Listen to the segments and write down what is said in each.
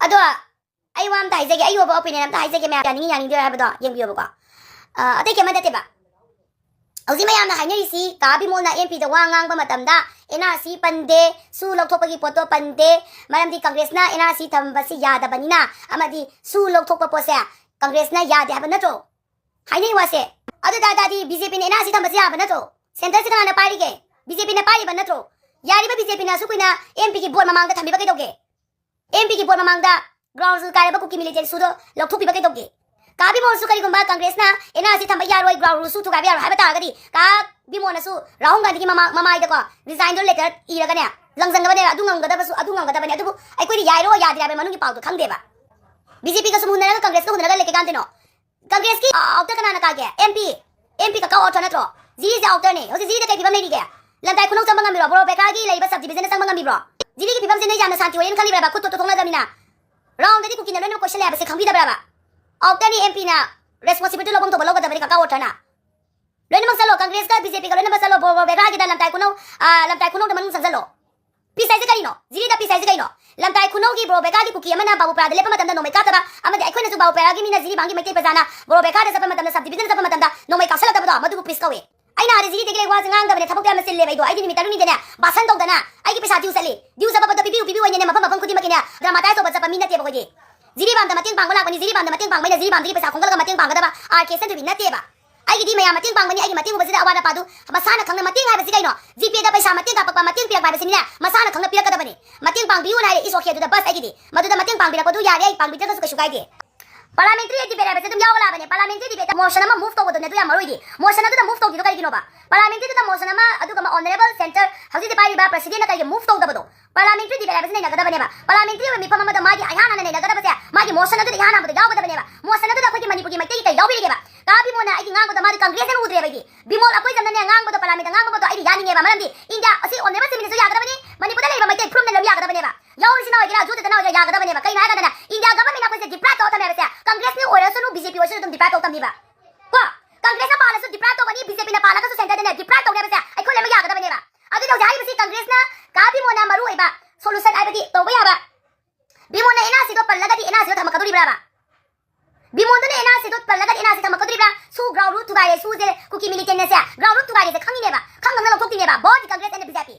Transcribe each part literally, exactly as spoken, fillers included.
ꯑꯗꯣ ꯑꯩ ꯋꯥ ꯑꯝꯇ ꯍꯥꯏꯖꯒꯦ, ꯑꯩꯒꯤ ꯑꯣꯏꯕ ꯑꯣꯄꯤꯅꯤꯌꯟ ꯑꯝꯇ ꯍꯥꯏꯖꯒꯦ, ꯃꯌꯥꯝ ꯌꯥꯅꯤꯡꯉꯤ ꯌꯥꯅꯤꯡꯗꯦ ꯍꯥꯏꯕꯗꯣ ꯌꯦꯡꯕꯤꯌꯣꯕꯀꯣ꯫ ꯑ, ꯑꯇꯩ ꯀꯩꯝ ꯅꯠꯇꯦꯕ꯫ ꯍꯧꯖꯤꯛ ꯃꯌꯥꯝꯅ ꯍꯥꯏꯅꯔꯤꯁꯤ, ꯀꯥ ꯕꯤꯃꯣꯜꯅ ꯑꯦꯝ ꯄꯤꯗ ꯋꯥ ꯉꯥꯡꯕ ꯃꯇꯝꯗ ꯑꯦꯟ ꯑꯥꯔ ꯁꯤ ꯄꯟꯗꯦ, ꯁꯨ ꯂꯧꯊꯣꯛꯄꯒꯤ ꯄꯣꯠꯇꯣ ꯄꯟꯗꯦ, ꯃꯔꯝꯗꯤ ꯀꯪꯒ꯭ꯔꯦꯁꯅ ꯑꯦꯟ ꯑꯥꯔ ꯁꯤ ꯊꯝꯕꯁꯤ ꯌꯥꯗꯕꯅꯤꯅ, ꯑꯃꯗꯤ ꯁꯨ ꯂꯧꯊꯣꯛꯄ ꯄꯣꯠꯁꯦ ꯀꯪꯒ꯭ꯔꯦꯁꯅ ꯌꯥꯗꯦ ꯍꯥꯏꯕ ꯅꯠꯇ꯭ꯔꯣ? ꯍꯥꯏꯅꯩ ꯋꯥꯁꯦ꯫ ꯑꯗꯨ ꯇꯥ ꯇꯥꯔꯗꯤ ꯕꯤ ꯖꯦ ꯄꯤꯅ ꯑꯦꯟ ꯑꯥꯔ ꯁꯤ ꯊꯝꯕꯁꯤ ꯌꯥꯕ ꯅꯠꯇ꯭ꯔꯣ? ꯁꯦꯟꯇꯔꯁꯤ ꯀꯅꯥꯅ ꯄꯥꯏꯔꯤꯒꯦ? ꯕꯤ ꯖꯦ ꯄꯤꯅ ꯄꯥꯏꯔꯤꯕ ꯅꯠꯇ꯭ꯔꯣ? ꯌꯥꯔꯤꯕ ꯕꯤ ꯖꯦ ꯄꯤꯅ ꯑꯁꯨꯛ ꯀꯨꯏꯅ ꯑꯦꯝ ꯄꯤꯒꯤ ꯕꯣꯠ ꯃꯃꯥꯡꯗ ꯊꯝꯕꯤꯕ ꯀꯩꯗꯧꯒꯦ? ꯑꯦꯝ ꯄꯤꯒꯤ ꯕꯣꯠ ꯃꯃꯥꯡꯗ ꯒ꯭ꯔꯥꯎꯟ ꯔꯨꯜ ꯀꯥꯏꯔꯕ ꯀꯨꯀꯤ ꯃꯤꯂꯤꯇꯦꯟ ꯁꯨꯗꯣ ꯂꯧꯊꯣꯛꯄꯤꯕ ꯀꯩꯗꯧꯒꯦ? ꯀꯥ ꯕꯤꯃꯣꯜꯁꯨ ꯀꯔꯤꯒꯨꯝꯕ ꯀꯪꯒ꯭ꯔꯦꯁꯅ ꯑꯦꯟ ꯑꯥꯔ ꯁꯤ ꯊꯝꯕ ꯌꯥꯔꯣꯏ, ꯒ꯭ꯔꯥꯎꯟ ꯔꯨꯜꯁꯨ ꯊꯨꯒꯥꯏꯕ ꯌꯥꯔꯣꯏ ꯍꯥꯏꯕ ꯇꯥꯔꯒꯗꯤ, ꯀꯥ ꯕꯤꯃꯣꯜꯅꯁꯨ ꯔꯥꯍꯨꯜ ꯒꯥꯟꯙꯤꯒꯤ ꯃꯃꯥ-, ꯃꯃꯥꯏꯗꯀꯣ ꯔꯤꯖꯥꯏꯟꯗꯣ ꯂꯦꯇꯔ ꯏꯔꯒꯅꯦ ꯂꯪꯖꯟꯒꯗꯕꯅꯦ꯫ ꯑꯗꯨ ꯉꯝꯒꯗꯕꯁꯨ, ꯑꯗꯨ ꯉꯝꯒꯗꯕꯅꯦ꯫ ꯑꯗꯨꯕꯨ ꯑꯩꯈꯣꯏꯗꯤ ꯌꯥꯏꯔꯣ ꯌꯥꯗ꯭ꯔꯦ ꯍꯥꯏꯕ ꯃꯅꯨꯡꯒꯤ ꯄꯥꯎꯗꯣ ꯈꯪꯗꯦꯕ꯫ ꯕꯤ ꯖꯦ ꯄꯤꯒꯁꯨ ꯃꯨꯟꯅꯔꯒ ꯀꯪꯒ꯭ꯔꯦꯁꯀ ꯍꯨꯟꯅꯔꯒ ꯂꯩ ꯀꯩꯀꯥꯟꯗꯅꯣ? ꯀꯪꯒ꯭ꯔꯦꯁꯀꯤ ꯑꯥꯎꯇꯔ ꯀꯅꯥꯅ ꯀꯥꯒꯦ? M P. ꯑꯦꯝ ꯄꯤ ꯀꯀꯥ ꯑꯣꯊꯔ ꯅꯠꯇ꯭ꯔꯣ? ꯖꯤꯔꯤꯁꯦ ꯑꯥꯎꯇꯔꯅꯦ꯫ ꯍꯧꯖꯤꯛ ꯖꯤꯔꯤꯗ ꯀꯩ ꯐꯤꯕꯝ ꯂꯩꯔꯤꯒꯦ? ꯂꯝꯇꯥꯏ ꯈꯨꯅꯧ ꯆꯪꯕ ꯉꯝꯃꯤꯕ꯭ꯔꯣ? ꯕꯣꯔꯣ ꯕꯦꯀꯥꯒꯤ ꯂꯩꯔꯤꯕ ꯁꯕ ꯗꯤꯕꯤꯖꯟꯗ ꯆꯪꯕ ꯉꯝꯃꯤꯕ꯭ꯔꯣ? ꯖꯤꯔꯤꯒꯤ ꯐꯤꯕꯝꯁꯦ ꯅꯣꯏ ꯌꯥꯝꯅ ꯁꯥꯟꯇꯤ ꯑꯣꯏꯔꯦꯅ ꯈꯜꯂꯤꯕ꯭ꯔꯕ? ꯈꯨꯠꯇꯣ ꯇꯣꯠꯊꯣꯛꯅꯗ꯭ꯔꯕꯅꯤꯅ꯫ ꯔꯥꯎꯟꯗꯗꯤ ꯀꯨꯀꯤꯅ ꯂꯣꯏꯅꯃꯛ ꯀꯣꯏꯁꯜꯂꯦ ꯍꯥꯏꯕꯁꯦ ꯈꯪꯕꯤꯗꯕ꯭ꯔꯕ? ꯑꯥꯎꯇꯔꯅꯤ, ꯑꯦꯝ ꯄꯤꯅ ꯔꯦꯁꯄꯣꯟꯁꯤꯕꯤꯂꯤꯇꯤ ꯂꯧꯐꯝ ꯊꯣꯛꯄ ꯂꯧꯒꯗꯕꯅꯤ ꯀꯀꯥ ꯑꯣꯊꯔꯅ꯫ ꯂꯣꯏꯅꯃꯛ ꯆꯠꯂꯣ, ꯀꯪꯒ꯭ꯔꯦꯁꯀ ꯕꯤ ꯖꯦ ꯄꯤꯒ ꯂꯣꯏꯅꯃꯛ ꯆꯠꯂꯣ, ꯕꯣꯔꯣ ꯕꯦꯒ꯭ꯔꯥꯒꯤꯗ ꯂꯝꯇꯥꯏ ꯈꯨꯅꯧ, ꯑ, ꯂꯝꯇꯥꯏ ꯈꯨꯅꯧꯗ ꯃꯅꯨꯡ ꯆꯪꯁꯜꯂꯣ꯫ ꯄꯤꯁ ꯍꯥꯏꯁꯦ ꯀꯔꯤꯅꯣ? ꯖꯤꯔꯤꯗ ꯄꯤꯁ ꯍꯥꯏꯁꯦ ꯀꯩꯅꯣ? ꯂꯝꯇꯥꯏ ꯈꯨꯅꯧꯒꯤ ꯕꯣꯔꯣ ꯕꯦꯒ꯭ꯔꯥꯒꯤ ꯀꯨꯀꯤ ꯑꯃꯅ ꯕꯥꯕꯨꯄꯨꯔꯥꯗ ꯂꯦꯞꯄ ꯃꯇꯝꯗ ꯅꯣꯡꯃꯩ ꯀꯥꯞꯇꯕ, ꯑꯃꯗꯤ ꯑꯩꯈꯣꯏꯅꯁꯨ ꯕꯥꯕꯨꯄꯨꯔꯥꯒꯤ ꯃꯤꯅ ꯖꯤꯔꯤꯕꯥꯝꯒꯤ ꯃꯩꯇꯩ ꯄ꯭ꯔꯖꯥꯅ ꯕꯣꯔꯣ ꯕꯦꯒ꯭ꯔꯥꯗ ꯆꯠꯄ ꯃꯇꯝꯗ, ꯁꯕ ꯗꯤꯕꯤꯖꯟꯗ ꯆꯠꯄ ꯃꯇꯝꯗ ꯅꯣꯡꯃꯩ ꯀꯥꯞꯁꯜꯂꯛꯇꯕꯗꯣ, ꯃꯗꯨꯕꯨ ꯄꯤꯁ ꯀꯧꯏ꯫ ꯑꯩꯅ ꯑꯥꯗ ꯖꯤꯔꯤꯗꯒꯤ ꯂꯩ ꯋꯥꯁꯦ ꯉꯥꯡꯗꯕꯅꯦ, ꯊꯕꯛꯇꯣ ꯌꯥꯝꯅ ꯆꯤꯜꯂꯦꯕ ꯑꯩꯗꯣ꯫ ꯑꯩꯗꯤ ꯅꯨꯃꯤꯠ ꯇꯔꯨꯛꯅꯤꯗꯅꯦ ꯕꯥꯁꯟ ꯇꯧꯗꯅ ꯑꯩꯒꯤ ꯄꯩꯁꯥ ꯗ꯭ꯌꯨ ꯆꯠꯂꯤ꯫ ꯗ꯭ꯌꯨ ꯆꯠꯄ ꯄꯣꯠꯇꯣ ꯄꯤꯕꯤꯌꯨ, ꯄꯤꯕꯤꯌꯨ ꯍꯥꯏꯅꯅꯦ ꯃꯐꯝ ꯃꯐꯝ ꯈꯨꯗꯤꯡꯃꯛꯀꯤꯅꯦ ꯗ꯭ꯔꯃꯥꯇꯥꯏꯁ ꯇꯧꯕ ꯆꯠꯄ ꯃꯤ ꯅꯠꯇꯦꯕ ꯑꯩꯈꯣꯏꯗꯤ꯫ ꯖꯤꯔꯤꯕꯥꯝꯗ ꯃꯇꯦꯡ ꯄꯥꯡꯕ ꯂꯥꯛꯄꯅꯤ, ꯖꯤꯔꯤꯕꯥꯝꯗ ꯃꯇꯦꯡ ꯄꯥꯡꯕ ꯑꯩꯅ ꯖꯤꯔꯤꯕꯥꯝꯗꯒꯤ ꯄꯩꯁꯥ ꯈꯣꯝꯒꯠꯂꯒ ꯃꯇꯦꯡ ꯄꯥꯡꯒꯗꯕ ꯑꯥꯔ ꯀꯦ ꯁꯟꯊꯣꯏꯕꯤ ꯅꯠꯇꯦꯕ꯫ ꯑꯩꯒꯤꯗꯤ ꯃꯌꯥꯝ ꯃꯇꯦꯡ ꯄꯥꯡꯕꯅꯤ, ꯑꯩꯒꯤ ꯃꯇꯦꯡ ꯎꯕꯁꯤꯗ ꯑꯋꯥꯠ ꯑꯄꯥꯗꯨ ꯃꯁꯥꯅ ꯈꯪꯅ ꯃꯇꯦꯡ ꯍꯥꯏꯕꯁꯤ ꯀꯩꯅꯣ? ꯖꯤꯄꯦꯗ ꯄꯩꯁꯥ ꯃꯇꯦꯡ ꯀꯥꯞꯄꯛꯄ, ꯃꯇꯦꯡ ꯄꯤꯔꯛꯄ ꯍꯥꯏꯕꯁꯤꯅꯤꯅꯦ ꯃꯁꯥꯅ ꯈꯪꯅ ꯄꯤꯔꯛꯀꯗꯕꯅꯤ꯫ ꯃꯇꯦꯡ ꯄꯥꯡꯕꯤꯌꯨꯅ ꯍꯥꯏꯔꯦ, ꯏꯁ ꯑꯣꯀꯦ, ꯑꯗꯨꯗ ꯕꯁ ꯑꯩꯒꯤꯗꯤ꯫ ꯃꯗꯨꯗ ꯃꯇꯦꯡ ꯄꯥꯡꯕꯤꯔꯛꯄꯗꯨ ꯌꯥꯔꯦ, ꯑꯩ ꯄꯥꯡꯕꯤꯗ꯭ꯔꯒꯁꯨ ꯀꯩꯁꯨ ꯀꯥꯏꯗꯦ꯫ ꯄꯥꯔꯂꯥꯃꯦꯟꯇꯔꯤ ꯗꯤꯕꯦꯠ ꯍꯥꯏꯕꯁꯦ ꯑꯗꯨꯝ ꯌꯥꯎꯕ ꯂꯥꯛꯑꯕꯅꯦ꯫ ꯄꯥꯔꯂꯥꯃꯦꯟꯇꯔꯤ ꯗꯤꯕꯦꯠꯇ ꯃꯣꯁꯟ ꯑꯃ ꯃꯨꯚ ꯇꯧꯕꯗꯨꯅꯦ ꯑꯗꯨ ꯌꯥꯝ ꯃꯔꯨ ꯑꯣꯏꯗꯤ꯫ ꯃꯣꯁꯟ ꯑꯗꯨꯗ ꯃꯨꯚ ꯇꯧꯈꯤꯗꯣ ꯀꯔꯤꯒꯤꯅꯣꯕ? ꯄꯥꯔꯂꯥꯃꯦꯟꯇꯔꯤꯗꯨꯗ ꯃꯣꯁꯟ ꯑꯃ, ꯑꯗꯨꯒ ꯑꯃ ꯑꯣꯅꯔꯦꯕꯜ ꯁꯦꯟꯇꯔ ꯍꯧꯖꯤꯛꯇꯤ ꯄꯥꯏꯔꯤꯕ ꯄ꯭ꯔꯁꯤꯗꯦꯟꯅ ꯀꯔꯤꯒꯤ ꯃꯨꯚ ꯇꯧꯗꯕꯗꯣ? ꯄꯥꯔꯂꯥꯃꯦꯟꯇꯔꯤ ꯗꯤꯕꯦꯠ ꯍꯥꯏꯕꯁꯤ ꯅꯩꯅꯒꯗꯕꯅꯦꯕ꯫ ꯄꯥꯔꯂꯥꯃꯦꯟꯇꯔꯤ ꯑꯣꯏꯕ ꯃꯤꯐꯝ ꯑꯃꯗ ꯃꯥꯒꯤ ꯏꯍꯥꯟ ꯍꯥꯟꯅ ꯅꯩꯅꯒꯗꯕꯁꯦ ꯃꯥꯒꯤ ꯃꯣꯁꯟ ꯑꯗꯨꯗ ꯏꯍꯥꯟ ꯍꯥꯟꯕꯗ ꯌꯥꯎꯒꯗꯕꯅꯦꯕ꯫ ꯃꯣꯁꯟ ꯑꯗꯨꯗ ꯑꯩꯈꯣꯏꯒꯤ ꯃꯅꯤꯄꯨꯔꯒꯤ ꯃꯩꯇꯩꯒꯤ ꯀꯩ ꯌꯥꯎꯕꯤꯔꯤꯒꯦꯕ? ꯀꯥ ꯕꯤꯃꯣꯜꯅ ꯑꯩꯒꯤ ꯉꯥꯡꯕꯗꯣ ꯃꯥꯗꯤ ꯀꯪꯒ꯭ꯔꯦꯁ ꯑꯣꯏꯅ ꯎꯗ꯭ꯔꯦꯕ ꯑꯩꯗꯤ꯫ ꯕꯤꯃꯣꯜ ꯑꯩꯈꯣꯏ ꯆꯝꯅꯅꯦ ꯉꯥꯡꯕꯗꯣ, ꯄꯥꯔꯂꯥꯃꯦꯟꯗ ꯉꯥꯡꯕ ꯄꯣꯠꯇꯣ ꯑꯩꯗꯤ ꯌꯥꯅꯤꯡꯉꯦꯕ꯫ ꯃꯔꯝꯗꯤ ꯏꯟꯗꯤꯌꯥ ꯑꯁꯤ ꯑꯣꯅꯔꯦꯕꯜ ꯆꯤꯐ ꯃꯤꯅꯤꯁꯇꯔꯁꯨ ꯌꯥꯒꯗꯕꯅꯤ, ꯃꯅꯤꯄꯨꯔꯗ ꯂꯩꯔꯤꯕ ꯃꯩꯇꯩ ꯐꯨꯔꯨꯞꯅ ꯂꯣꯏꯅ ꯌꯥꯒꯗꯕꯅꯦꯕ꯫ ꯌꯥꯎꯔꯤꯁꯤꯅ ꯑꯣꯏꯒꯦꯔꯥ, ꯖꯨ ꯆꯦꯇꯅꯥ ꯑꯣꯏꯒꯦꯔꯥ ꯌꯥꯒꯗꯕꯅꯦꯕ꯫ ꯀꯩꯅꯣ ꯍꯥꯏꯔꯀꯥꯟꯗꯅꯦ, ꯏꯟꯗꯤꯌꯥ ꯒꯚꯔꯟꯃꯦꯟꯠ ꯑꯩꯈꯣꯏꯁꯦ ꯗꯤꯄ꯭ꯔꯥꯏꯚ ꯇꯧꯔ ꯊꯝꯃꯦ ꯍꯥꯏꯕꯁꯦ ꯀꯪꯒ꯭ꯔꯦꯁꯀꯤ ꯑꯣꯏꯔꯁꯨꯅꯨ, ꯕꯤ ꯖꯦ ꯄꯤ ꯑꯣꯏꯔꯁꯨꯅꯨ ꯑꯗꯨꯝ ꯗꯤꯄ꯭ꯔꯥꯏꯚ ꯇꯧꯔ ꯊꯝꯃꯤꯕ꯫ ꯀꯣ? ꯀꯪꯒ꯭ꯔꯦꯁꯅ ꯄꯥꯜꯂꯁꯨ ꯗꯤꯄ꯭ꯔꯥꯏꯚ ꯇꯧꯒꯅꯤ, ꯕꯤ ꯖꯦ ꯄꯤꯅ ꯄꯥꯜꯂꯒꯁꯨ ꯁꯦꯟꯇꯔꯗꯅꯦ ꯗꯤꯄ꯭ꯔꯥꯏꯚ ꯇꯧꯅꯤ ꯍꯥꯏꯕꯁꯦ ꯑꯩꯈꯣꯏ ꯂꯣꯏꯅꯃꯛ ꯌꯥꯒꯗꯕꯅꯦꯕ꯫ ꯑꯗꯨꯗꯤ ꯍꯧꯖꯤꯛ ꯍꯥꯏꯔꯤꯕꯁꯤ ꯀꯪꯒ꯭ꯔꯦꯁꯅ ꯀꯥ ꯕꯤꯃꯣꯜꯅ ꯃꯔꯨ ꯑꯣꯏꯕ ꯁꯣꯂꯨꯁꯟ ꯍꯥꯏꯕꯗꯤ ꯇꯧꯕ ꯌꯥꯕ, ꯕꯤꯃꯣꯜꯅ ꯑꯦꯟ ꯑꯥꯔ ꯁꯤꯗꯣ ꯂꯩꯕ꯭ꯔꯕ? ꯕꯤꯃꯣꯟꯗꯨꯅ ꯑꯦꯟ ꯑꯥꯔ ꯁꯤꯗꯣ ꯄꯜꯂꯒ ꯑꯦꯟ ꯑꯥꯔ ꯁꯤ ꯊꯝꯃꯛꯀꯗꯣꯔꯤꯕ꯭ꯔꯥ? ꯁꯨ ground root ꯊꯨꯒꯥꯏꯔꯦ, ꯁꯨꯁꯦ ꯀꯨꯀꯤ militant ꯅꯁꯦ ground root ꯊꯨꯒꯥꯏꯔꯦꯁꯦ ꯈꯪꯉꯤꯅꯦꯕ, ꯈꯪ ꯈꯪꯅ ꯂꯧꯊꯣꯛꯇꯣꯏꯅꯦꯕ, both Congress and B J P.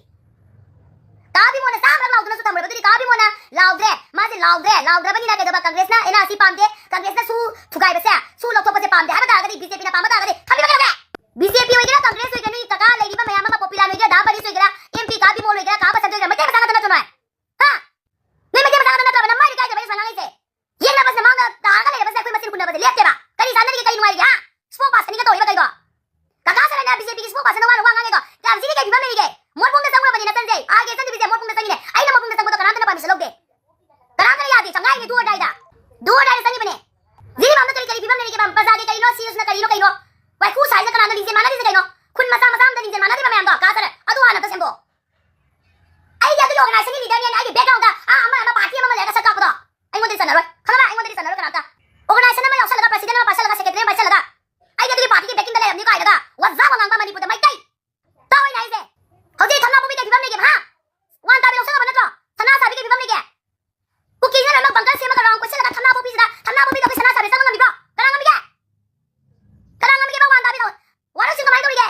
ꯀꯥ ꯕꯤꯃꯣꯟꯅ ꯆꯥꯝꯃꯔꯛ ꯂꯥꯎꯗꯨꯅꯁꯨ ꯊꯝꯈ꯭ꯔꯕ, ꯑꯗꯨꯗꯤ ꯀꯥ ꯕꯤꯃꯣꯟꯅ ꯂꯥꯎꯗ꯭ꯔꯦ, ꯃꯥꯁꯦ ꯂꯥꯎꯗ꯭ꯔꯦ, ꯂꯥꯎꯗ꯭ꯔꯕꯅꯤꯅ ꯀꯩꯗꯧꯕ? ꯀꯪꯒ꯭ꯔꯦꯁꯅ ꯑꯦꯟ ꯑꯥꯔ ꯁꯤ ꯄꯥꯝꯗꯦ, ꯀꯪꯒ꯭ꯔꯦꯁꯅ ꯁꯨ ꯊꯨꯒꯥꯏꯕꯁꯦ, ꯁꯨ ꯂꯧꯊꯣꯛꯄꯁꯦ ꯄꯥꯝꯗꯦ ꯍꯥꯏꯕ ꯇꯥꯔꯒꯗꯤ, ꯕꯤ ꯖꯦ ꯄꯤꯅ ꯄꯥꯝꯕ ꯇꯥꯔꯒꯗꯤ ꯊꯝꯕꯤꯕ ꯀꯩꯗꯧꯒꯦ? ꯕꯤ ꯖꯦ ꯄꯤ ꯑꯣꯏꯒꯦꯔꯥ, ꯀꯪꯒ꯭ꯔꯦꯁ ꯑꯣꯏꯒꯦꯔꯥ, ꯅꯣꯏ ꯀꯀꯥ ꯂꯩꯔꯤꯕ ꯃꯌꯥꯝ ꯑꯃ, ꯄꯣꯄꯨꯂꯥ ꯑꯣꯏꯒꯦꯔꯥ, ꯗꯥ ꯕꯔꯤꯁ ꯑꯣꯏꯒꯦꯔꯥ, ꯑꯦꯝ ꯄꯤ ꯀꯥ ꯕꯤꯃꯣꯜ ꯑꯣꯏꯒꯦꯔꯥ, ꯀꯥ ꯕꯁꯟꯇ ꯑꯣꯏꯒꯦꯔꯥ, ꯃꯩꯇꯩ ꯃꯆꯥ ꯉꯥꯛꯇ ꯅꯠꯇ꯭ꯔꯣ ꯅꯣꯏ? ꯍꯥ? ꯅꯣꯏ ꯃꯩꯇꯩ ꯃꯆꯥ ꯉꯥꯛꯇ ꯅꯠꯇ꯭ꯔꯕ ꯅꯃꯥꯏꯗꯤ ꯀꯥꯏꯗꯕ ꯑꯩ ꯁꯨꯃꯥꯏꯅ ꯉꯥꯡꯉꯤꯁꯦ? ꯌꯦꯡꯅꯕꯁꯤꯅ ꯃꯥꯡꯗ ꯇꯥꯔꯒ ꯂꯩꯔꯕꯁꯦ ꯑꯩꯈꯣꯏ ꯃꯁꯦꯟ ꯍꯨꯟꯅꯕꯁꯦ ꯂꯦꯞꯇꯦꯕ꯫ ꯀꯔꯤ ꯆꯥꯟꯅꯔꯤꯒꯦ? ꯀꯔꯤ ꯅꯨꯡꯉꯥꯏꯔꯤꯒꯦ? ꯍꯥ? ꯏꯁꯄꯣꯛ ꯄꯥꯔꯁꯟꯒ ꯇꯧꯔꯤꯕ ꯀꯩꯗꯣ? ꯀꯀꯥ ꯁꯔꯅ ꯕꯤ ꯖꯦ ꯄꯤꯒꯤ ꯏꯁꯄꯣꯛ ꯄꯥꯔꯁꯟꯅ ꯋꯥꯅ ꯋꯥ ꯉꯥꯡꯉꯦꯀꯣ꯫ ꯀꯌꯥꯝ ꯁꯤꯒꯤ ꯀꯩ ꯐꯤꯕꯝ ꯂꯩꯔꯤꯒꯦ? ꯃꯣꯠꯕꯨꯡꯗ ꯆꯪꯉꯨꯔꯕꯅꯤ ꯅꯆꯟꯁꯦ꯫ ꯑꯥꯔ ꯀꯦ ꯆꯟꯗꯕꯤꯁꯦ ꯃꯣꯠꯕꯨꯡꯗ ꯆꯪꯉꯤꯅꯦ꯫ ꯑꯩꯅ ꯃꯣꯠꯕꯨꯡꯗ ꯆꯪꯕꯗꯣ ꯀꯅꯥꯝꯇꯅ ꯄꯥꯔꯃꯤꯁꯟ ꯂꯧꯗꯦ꯫ ꯀꯅꯥꯝꯇꯅ ꯌꯥꯗꯦ꯫ ꯆꯪꯒꯥꯏꯅꯦ, do or dieꯗ꯫ Do or dieꯗ ꯆꯪꯉꯤꯕꯅꯦ꯫ ꯖꯤꯔꯤꯕꯥꯝꯗ ꯀꯔꯤ ꯀꯔꯤ ꯐꯤꯕꯝ ꯂꯩꯔꯤꯒꯦꯕ? ꯄ꯭ꯔꯖꯥꯒꯤ ꯀꯔꯤꯅꯣ, ꯁꯤꯁꯤꯅ ꯀꯔꯤꯅꯣ, ꯀꯩꯅꯣ? ꯋꯥꯏꯈꯨ ꯁꯥꯏꯁꯤꯗ ꯀꯅꯥꯅꯣ ꯂꯤꯡꯖꯦꯜ ꯃꯥꯟꯅꯗ꯭ꯔꯤꯁꯦ ꯀꯩꯅꯣ? ꯈꯨꯟ ꯃꯆꯥ ꯃꯆꯥ ꯑꯃꯗ ꯂꯤꯡꯖꯦꯜ ꯃꯥꯟꯅꯗ꯭ꯔꯤꯕ ꯃꯌꯥꯝꯗꯣ ꯀꯥ ꯁꯔ, ꯑꯗꯨ ꯍꯥꯟꯅ ꯑꯝꯇ ꯁꯦꯝꯗꯣꯛꯑꯣ꯫ ꯑꯩꯒꯤ ꯑꯗꯨꯒꯤ organizationꯒꯤ leaderꯅꯦ, ꯑꯩꯒꯤ backgroundꯗ ꯑꯥ ꯑꯃ ꯑꯃ party ꯑꯃ ꯑꯃ ꯂꯩꯔꯒ ꯁꯛ ꯀꯥꯛꯄꯗꯣ ꯑꯩꯉꯣꯟꯗꯗꯤ ꯆꯟꯅꯔꯣꯏ꯫ ꯈꯪꯉꯕ? ꯑꯩꯉꯣꯟꯗꯗꯤ ꯆꯟꯅꯔꯣꯏ ꯀꯅꯥꯝꯇ꯫ Organization ꯑꯃ ꯌꯥꯎꯁꯜꯂꯒ president ꯑꯃ ꯄꯥꯏꯁꯜꯂꯒ secretary ꯑꯃ ꯄꯥꯏꯁꯜꯂꯒ ꯑꯩꯗꯤ ꯑꯗꯨꯒꯤ partyꯒꯤ backingꯗ ꯂꯩꯔꯝꯅꯤ ꯀꯥꯏꯅꯒ ꯋꯥꯖꯥ ꯋꯥ ꯉꯥꯡꯕ ꯃꯅꯤꯄꯨꯔꯗ ꯃꯩꯇꯩ꯫ ꯇꯥꯎ ꯑꯩꯅ ꯍꯥꯏꯁꯦ꯫ ꯍꯧꯖꯤꯛ ꯊꯝꯅꯥꯄꯣꯛꯄꯤ ꯀꯩ ꯐꯤꯕꯝ ꯂꯩꯒꯦꯕ, ꯍꯥ? ꯋꯥꯟ ꯇꯥꯕꯤ ꯂꯧꯁꯜꯂꯕ ꯅꯠꯇ꯭ꯔꯣ? ꯁꯅꯥ ꯁꯥꯕꯤ ꯀꯩ ꯐꯤꯕꯝ ꯂꯩꯒꯦ? ꯀꯨꯀꯤꯁꯤꯅ ꯂꯣꯏꯅꯃꯛ bunker ꯁꯦꯝꯃꯒ round ꯀꯣꯏꯁꯜꯂꯒ ꯊꯝꯅꯥꯄꯣꯛꯄꯤꯁꯤꯗ, ꯊꯝꯅꯥꯄꯣꯛꯄꯤꯗ ꯑꯩꯈꯣꯏ ꯁꯅꯥ ꯁꯥꯕꯤ ꯆꯪꯕ ꯉꯝꯃꯤꯕ꯭ꯔꯣ? ꯀꯅꯥ ꯉꯝꯃꯤꯒꯦ? ꯀꯅꯥ ꯉꯝꯃꯤꯒꯦꯕ ꯋꯥꯟ ꯇꯥꯕꯤꯗꯣ? ꯋꯥꯔꯣꯏꯁꯤꯡ ꯀꯃꯥꯏꯅ ꯇꯧꯔꯤꯒꯦ?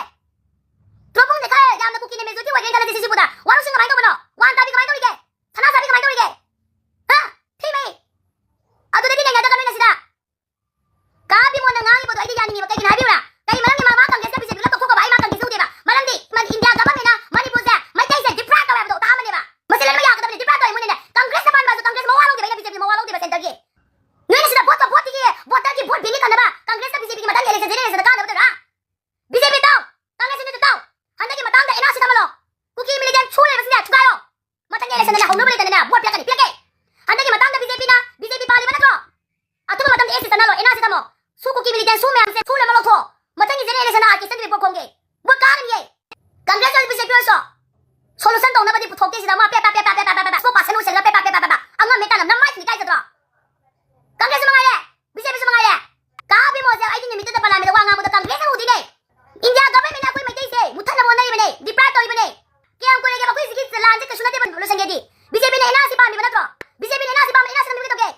ꯇ꯭ꯔꯣꯄꯨꯡꯁꯦ ꯈꯔ ꯌꯥꯝꯅ ꯀꯨꯀꯤꯅ majority ꯑꯣꯏꯔꯦꯅ ꯈꯜꯂꯁꯤ ꯁꯤꯁꯤꯕꯨꯗ꯫ ꯋꯥꯔꯣꯏꯁꯤꯡ ꯀꯃꯥꯏꯅ ꯇꯧꯕꯅꯣ? ꯋꯥꯟ ꯇꯥꯕꯤ ꯀꯃꯥꯏꯅ ꯇꯧꯔꯤꯒꯦ? ꯁꯅꯥ ꯁꯥꯕꯤ ꯀꯃꯥꯏꯅ ꯇꯧꯔꯤꯒꯦ? ꯍꯥ? ꯊꯤꯃꯩ! ꯑꯗꯨꯗꯗꯤ ꯅꯩꯅꯗꯒꯅꯨꯅꯦ ꯁꯤꯗ꯫ ꯀꯥ ꯕꯤꯃꯣꯟꯅ ꯉꯥꯡꯉꯤꯕꯗꯣ ꯑꯩꯗꯤ ꯌꯥꯅꯤꯡꯉꯦꯕ꯫ ꯀꯩꯒꯤꯅꯣ ꯍꯥꯏꯕꯤꯌꯨꯔꯥ? ꯀꯩ ꯃꯔꯝꯒꯤ ꯃꯥ, ꯃꯥ ꯀꯪꯒ꯭ꯔꯦꯁꯀ ꯕꯤ ꯖꯦ ꯄꯤ ꯄꯨꯂꯞ ꯇꯣꯛꯊꯣꯛꯈ꯭ꯔꯕ? ꯑꯩ ꯃꯥ ꯀꯪꯒ꯭ꯔꯦꯁꯁꯦ ꯎꯗꯦꯕ꯫ ꯃꯔꯝꯗꯤ ꯃ-, ꯏꯟꯗꯤꯌꯥ ꯒꯚꯔꯟꯃꯦꯟꯠꯅ ꯃꯅꯤꯄꯨꯔꯁꯦ ꯃꯩꯇꯩꯁꯦ deprive ꯇꯧꯋꯦ ꯍꯥꯏꯕꯗꯣ ꯇꯥꯕꯅꯦꯕ꯫ ꯃꯁꯤ ꯂꯣꯏꯅꯃꯛ ꯌꯥꯒꯗꯕꯅꯤ, deprive ꯇꯧꯋꯦ ꯃꯣꯏꯅꯅꯦ꯫ ꯀꯪꯒ꯭ꯔꯦꯁꯅ ꯄꯥꯟꯕꯁꯨ ꯀꯪꯒ꯭ꯔꯦꯁ ꯃꯋꯥ ꯂꯧꯗꯦꯕ, ꯑꯩꯅ ꯕꯤ ꯖꯦ ꯄꯤ ꯃꯋꯥ ꯂꯧꯗꯦꯕ centreꯒꯤ꯫ ꯅꯣꯏꯅ ꯁꯤꯗ vote ꯇꯣ, voteꯀꯤ, voterꯒꯤ vote bankꯀꯤ ꯈꯟꯅꯕ ꯀꯪꯒ꯭ꯔꯦꯁꯀ ꯕꯤ ꯖꯦ ꯄꯤꯒꯤ ꯃꯊꯪꯒꯤ election, general electionꯗ ꯀꯥꯟꯅꯕ ꯇꯧꯔꯤꯔꯥ? ꯕꯤ ꯖꯦ ꯄꯤ ꯇꯧ, ꯀꯪꯒ꯭ꯔꯦꯁ ꯁꯤꯡꯗꯨ ꯇꯧ꯫ ꯍꯟꯗꯛꯀꯤ ꯃꯇꯥꯡꯗ ꯑꯦꯟ ꯑꯥꯔ ꯁꯤ ꯊꯝꯍꯜꯂꯣ꯫ ꯀꯨꯀꯤ militant ꯁꯨ ꯂꯩꯕꯁꯤꯡꯁꯦ ꯊꯨꯒꯥꯏꯔꯣ꯫ ꯃꯊꯪꯒꯤ electionꯗꯅꯦ ꯍꯧꯅꯕ ꯂꯩꯇꯅꯅꯦ vote ꯄꯤꯔꯛꯀꯅꯤ, ꯄꯤꯔꯛꯀꯦ꯫ ꯍꯟꯗꯛꯀꯤ ꯃꯇꯥꯡꯗ ꯕꯤ ꯖꯦ ꯄꯤꯅ, ꯕꯤ ꯖꯦ ꯄꯤ ꯄꯥꯜꯂꯤꯕ ꯅꯠꯇ꯭ꯔꯣ? ꯑꯊꯨꯕ ꯃꯇꯝꯗ ꯑꯦꯁ ꯁꯤ ꯆꯠꯅꯔꯣ, ꯑꯦꯟ ꯑꯥꯔ ꯁꯤ ꯊꯝꯃꯣ꯫ ꯁꯨ ꯀꯨꯀꯤ militant ꯁꯨ ꯃꯌꯥꯝꯁꯦ ꯁꯨ ꯂꯣꯏꯅꯃꯛ ꯂꯧꯊꯣꯛꯑꯣ꯫ ꯃꯊꯪꯒꯤ general electionꯗ ꯑꯥꯔ ꯀꯦ ꯆꯟꯗ꯭ꯔꯤ ꯄꯣꯠ ꯈꯣꯝꯒꯦ꯫ Vote ꯀꯥꯔꯅꯤꯌꯦ꯫ ꯀꯪꯒ꯭ꯔꯦꯁ ꯑꯣꯏꯔꯁꯨ ꯕꯤ ꯖꯦ ꯄꯤ ꯑꯣꯏꯔꯁꯨ solution ꯇꯧꯅꯕꯗꯤ ꯄꯨꯊꯣꯛꯇꯦ ꯁꯤꯗ꯫ ꯑꯃ ꯄꯦ ꯄꯥ ꯄꯦ ꯄꯥ ꯄꯦ ꯄꯥ ꯄꯦ ꯄꯥ ꯄꯦ ꯁꯨ ꯄꯥꯁꯟ ꯑꯣꯏꯁꯜꯂꯒ ꯄꯦ ꯄꯥ ꯄꯦ ꯄꯥ ꯄꯦ ꯄꯥ꯫ ꯑꯉꯝ ꯃꯦ ꯇꯥꯅ ꯅꯃꯥꯏ ꯊꯤꯅ ꯏꯀꯥꯏꯖꯗ꯭ꯔꯣ? ꯀꯪꯒ꯭ꯔꯦꯁꯁꯨ ꯃꯉꯥꯏꯔꯦ, ꯕꯤ ꯖꯦ ꯄꯤꯁꯨ ꯃꯉꯥꯏꯔꯦ꯫ ꯀꯥ ꯕꯤꯃꯣꯜꯁꯦ ꯑꯩꯗꯤ ꯅꯨꯃꯤꯠꯇꯨꯗ ꯄꯥꯔꯂꯤꯌꯥꯃꯦꯟꯠꯇ ꯋꯥ ꯉꯥꯡꯕꯗ ꯀꯪꯒ꯭ꯔꯦꯁꯅ ꯎꯗꯦꯅꯦ꯫ ꯏꯟꯗꯤꯌꯥ ꯒꯚꯔꯟꯃꯦꯟꯠꯅ ꯑꯩꯈꯣꯏ ꯃꯩꯇꯩꯁꯦ ꯃꯨꯠꯊꯠꯅꯕ ꯍꯣꯠꯅꯔꯤꯕꯅꯦ, deprive ꯇꯧꯔꯤꯕꯅꯦ꯫ ꯀꯌꯥꯝ ꯀꯨꯏꯔꯒꯦꯕ ꯑꯩꯈꯣꯏ ꯁꯤꯒꯤ ꯂꯥꯟꯁꯦ ꯀꯩꯁꯨ ꯅꯠꯇꯦꯕ ꯂꯣꯏꯁꯟꯒꯦꯗꯤ? ꯕꯤ ꯖꯦ ꯄꯤꯅ ꯑꯦꯟ ꯑꯥꯔ ꯁꯤ ꯄꯥꯝꯃꯤꯕ ꯅꯠꯇ꯭ꯔꯣ? ꯕꯤ ꯖꯦ ꯄꯤꯅ ꯑꯦꯟ ꯑꯥꯔ ꯁꯤ ꯄꯥꯝꯃꯤ, ꯑꯦꯟ ꯑꯥꯔ ꯁꯤ ꯅꯝꯕꯤꯒꯦ ꯇꯧꯒꯦ꯫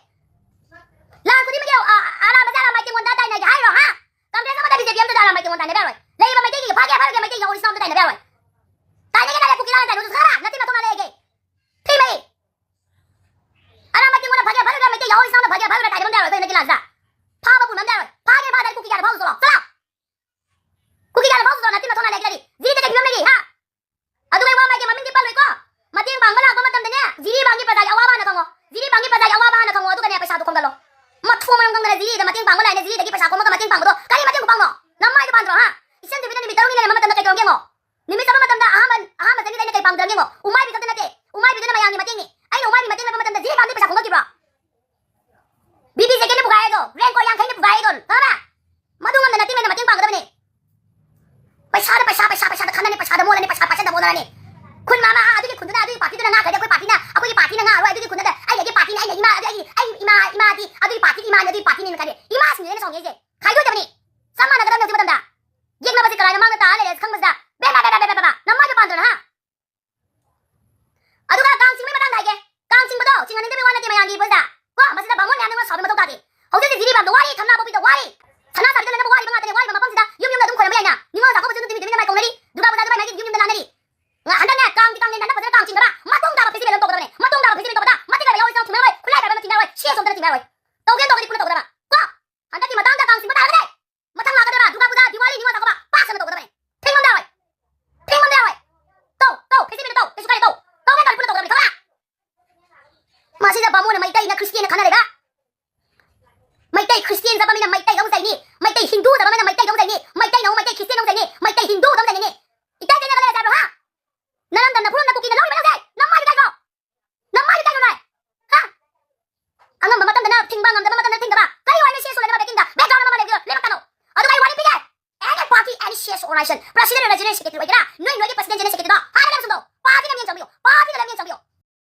ꯔꯦꯟꯀꯣꯠ ꯌꯥꯡꯈꯩꯅ ꯄꯨꯒꯥꯏꯔꯤꯗꯣ, ꯈꯪꯉꯕ? ꯃꯗꯨ ꯉꯝꯗ ꯅꯇꯤꯡ ꯂꯩꯅ ꯃꯇꯦꯡ ꯄꯥꯡꯒꯗꯕꯅꯤ꯫ ꯄꯩꯁꯥꯗ ꯄꯩꯁꯥ, ꯄꯩꯁꯥ, ꯄꯩꯁꯥꯗ ꯈꯟꯅꯅꯤ, ꯄꯩꯁꯥꯗ ꯃꯣꯠꯂꯅꯤ, ꯄꯩꯁꯥ ꯄꯥꯏꯁꯟꯗ ꯃꯣꯠꯅꯔꯅꯤ꯫ ꯈꯨꯟ ꯃꯥꯃ, ꯑꯥ, ꯑꯗꯨꯒꯤ ꯈꯨꯟꯗꯨꯅ ꯑꯗꯨꯒꯤ ꯄꯥꯔꯇꯤꯗꯨꯅ ꯉꯥꯡꯈ꯭ꯔꯗꯤ ꯑꯩꯈꯣꯏ ꯄꯥꯔꯇꯤꯅ ꯉꯥꯡꯉꯔꯣꯏ, ꯑꯗꯨꯒꯤ ꯈꯨꯟꯗꯨꯗ ꯑꯩ ꯑꯩꯒꯤ ꯄꯥꯔꯇꯤꯅꯤ, ꯑꯩꯅ ꯏꯃꯥ, ꯑꯗꯨ ꯑꯩꯒꯤ, ꯑꯩ ꯏꯃꯥ, ꯏꯃꯥꯗꯤ ꯑꯗꯨꯒꯤ ꯄꯥꯔꯇꯤꯒꯤ ꯏꯃꯥꯅꯤ, ꯑꯗꯨꯒꯤ ꯄꯥꯔꯇꯤꯅꯦꯅ ꯈꯜꯂꯤ꯫ ꯏꯃꯥꯁꯤꯡꯗꯨꯅ ꯑꯩꯅ ꯁꯥꯎꯅꯤꯡꯉꯤꯁꯦ꯫ ꯈꯥꯏꯗꯣꯛꯇꯕꯅꯤ꯫ ꯆꯞ ꯃꯥꯟꯅꯒꯗꯕꯅꯤ ꯍꯧꯖꯤꯛ ꯃꯇꯝꯗ꯫ ꯌꯦꯛꯅꯕꯁꯦ ꯀꯔꯥꯏꯅ ꯃꯥꯡꯗ ꯇꯥꯔ ꯂꯩꯔꯦ ꯈꯪꯕꯁꯤꯗ꯫ ꯕꯦ, ꯕꯦ, ꯕꯦ, ꯕꯦ, ꯕꯦ, ꯕꯦ, ꯕꯦ꯫ ꯅꯃꯥꯏꯗꯣ ꯄꯥꯟꯗ꯭ꯔꯣ, ꯍꯥ? ꯑꯗꯨꯒ ꯀꯥꯡ ꯆꯤꯡꯕꯒꯤ ꯃꯇꯥꯡꯗ ꯍꯥꯏꯒꯦ꯫ ꯀꯥꯡ ꯆꯤꯡꯕꯗꯣ ꯆꯤꯡꯍꯟꯅꯤꯡꯗꯕꯒꯤ ꯋꯥ ꯅꯠꯇꯦ ꯃꯌꯥꯝꯒꯤ ꯏꯕꯣꯏꯗ꯫ ꯀꯣ, ꯃꯁꯤꯗ ꯕꯥꯃꯣꯟ ꯃꯌꯥꯝꯅ ꯑꯩꯉꯣꯟꯗ ꯁꯥꯎꯕ ꯃꯊꯧ ꯇꯥꯗꯦ꯫ ꯍꯧꯖꯤꯛ ꯍꯧꯖꯤꯛ ꯖꯤꯔꯤꯕꯥꯝꯗ ꯋꯥꯔꯤ, ꯊꯝꯅꯥ ꯄꯣꯛꯄꯤꯗ ꯋꯥꯔꯤ, ꯁꯅꯥ ꯁꯥꯕꯤꯗ ꯂꯩꯅꯕ ꯋꯥꯔꯤꯕ ꯉꯥꯛꯇꯅꯦ꯫ ꯋꯥꯔꯤꯕ ꯃꯐꯝꯁꯤꯗ ꯌꯨꯝ ꯌꯨꯝꯗ ꯑꯗꯨꯝ ꯈꯣꯏꯔꯝꯕ ꯌꯥꯏꯅ꯫ ꯅꯤꯉꯣꯜ ꯆꯥꯛꯀꯧꯕꯁꯨ ꯅꯨꯡꯇꯤ ꯅꯨꯡꯇꯤ ꯅꯨꯃꯤꯠ ꯅꯨꯃꯤꯠ ꯀꯧꯅꯔꯤ꯫ ꯗꯨꯔꯒꯥ ꯄꯨꯖꯥꯁꯨ ꯃꯥꯏ ꯃꯥꯏꯒꯤ ꯌꯨꯝ ꯌꯨꯝꯗ ꯂꯥꯟꯅꯔꯤ꯫ ꯉ-, ꯍꯟꯗꯛꯅꯦ ꯀꯥꯡꯒꯤ ꯀꯥꯡꯂꯦꯟꯗ ꯐꯖꯅ ꯀꯥꯡ ꯆꯤꯡꯅꯕ ꯃꯇꯨꯡ ꯇꯥꯕ ꯐꯦꯁꯇꯤꯚꯦꯜ ꯑꯃ ꯇꯧꯒꯗꯕꯅꯦ꯫ ꯃꯇꯨꯡ ꯇꯥꯕ ꯐꯦꯁꯇꯤꯚꯦꯜ ꯇꯧꯕꯗ ꯃꯇꯤꯛ ꯂꯩꯕ ꯌꯥꯎꯔꯤ ꯆꯪ ꯊꯤꯡꯅꯔꯣꯏ, ꯈꯨꯠꯂꯥꯏ ꯄꯥꯏꯕ ꯑꯃ ꯊꯤꯡꯅꯔꯣꯏ, ꯁꯤ ꯑꯁꯣꯝꯗꯅ ꯊꯤꯡꯅꯔꯣꯏ꯫ ꯇꯧꯒꯦ ꯇꯧꯔꯗꯤ ꯄꯨꯟꯅ ꯇꯧꯒꯗꯕ꯫ ꯀꯣ? ꯍꯟꯗꯛꯀꯤ ꯃꯇꯥꯡꯗ ꯀꯥꯡ ꯆꯤꯡꯕ ꯇꯥꯔꯒꯗꯤ ꯃꯊꯪ ꯂꯥꯛꯀꯗꯕ ꯗꯨꯔꯒꯥ ꯄꯨꯖꯥ, ꯗꯤꯋꯥꯂꯤ, ꯅꯤꯉꯣꯜ ꯆꯥꯛꯀꯧꯕ ꯄꯥꯛ ꯁꯟꯅ ꯇꯧꯒꯗꯕꯅꯦ꯫ ꯊꯤꯡꯕ ꯌꯥꯔꯣꯏ꯫ ꯊꯤꯡꯕ ꯌꯥꯔꯣꯏ꯫ ꯇꯧ, ꯇꯧ, ꯐꯦꯁꯇꯤꯚꯦꯜꯗꯣ ꯇꯧ, ꯀꯩꯁꯨ ꯀꯥꯏꯗꯦ, ꯇꯧ꯫ ꯇꯧꯒꯦ ꯇꯧꯔꯗꯤ ꯄꯨꯟꯅ ꯇꯧꯒꯗꯕꯅꯤ, ꯈꯪꯉꯕ? ꯃꯁꯤꯗ ꯕꯥꯃꯣꯟꯅ ꯃꯩꯇꯩꯅ ꯈ꯭ꯔꯤꯁꯇꯤꯌꯥꯟꯅ ꯈꯟꯅ ꯂꯩꯕ꯫ ꯃꯩꯇꯩ ꯈ꯭ꯔꯤꯁꯇꯤꯌꯥꯟ ꯆꯠꯄ ꯃꯤꯅ ꯃꯩꯇꯩꯗ ꯑꯃꯨꯛ ꯆꯩꯅꯤ, ꯃꯩꯇꯩ ꯍꯤꯟꯗꯨ ꯆꯠꯄ ꯃꯤꯅ ꯃꯩꯇꯩꯗ ꯑꯃꯨꯛ ꯆꯩꯅꯤ, ꯃꯩꯇꯩꯅ ꯑꯃꯨꯛ ꯃꯩꯇꯩ ꯈ꯭ꯔꯤꯁꯇꯤꯌꯥꯟ ꯑꯃꯨꯛ ꯆꯩꯅꯤ, ꯃꯩꯇꯩ ꯍꯤꯟꯗꯨꯗ ꯑꯃꯨꯛ ꯆꯩꯅꯤ꯫ ꯏꯀꯥꯏ ꯀꯥꯏꯅꯒ ꯂꯩꯔꯁꯦ ꯍꯥꯏꯕ꯭ꯔꯣ, ꯍꯥ? ꯅꯔꯝꯗꯝꯅ ꯐꯨꯔꯝꯗ ꯀꯨꯀꯤꯅ ꯂꯧꯔꯤꯕ ꯅꯪꯁꯦ? ꯅꯃꯥꯏꯗꯨ ꯏꯀꯥꯏꯗ꯭ꯔꯣ? ꯅꯃꯥꯏꯗꯨ ꯏꯀꯥꯏꯗ꯭ꯔꯣ ꯅꯣꯏ? ꯍꯥ? ꯑꯉꯝꯕ ꯃꯇꯝꯗꯅ ꯊꯤꯡꯕ, ꯉꯝꯗꯕ ꯃꯇꯝꯗ ꯊꯤꯡꯗꯕ꯫ ꯀꯔꯤ ꯑꯣꯏꯔꯅꯤ ꯁꯤ ꯁꯣꯜꯂꯦ ꯕꯦꯀꯤꯡꯗ? ꯕꯦꯛꯒ꯭ꯔꯥꯎꯟ ꯑꯃ ꯂꯩꯕꯗꯣ ꯂꯦꯞꯄꯛꯀꯅꯣ꯫ ꯑꯗꯨꯒ ꯑꯩ ꯋꯥꯔꯤ ꯄꯤꯒꯦ꯫ Any party, any C S organization, president ꯑꯣꯏꯒꯦꯔꯥ, general secretary ꯑꯣꯏꯒꯦꯔꯥ, ꯅꯣꯏ ꯅꯣꯏꯒꯤ president, general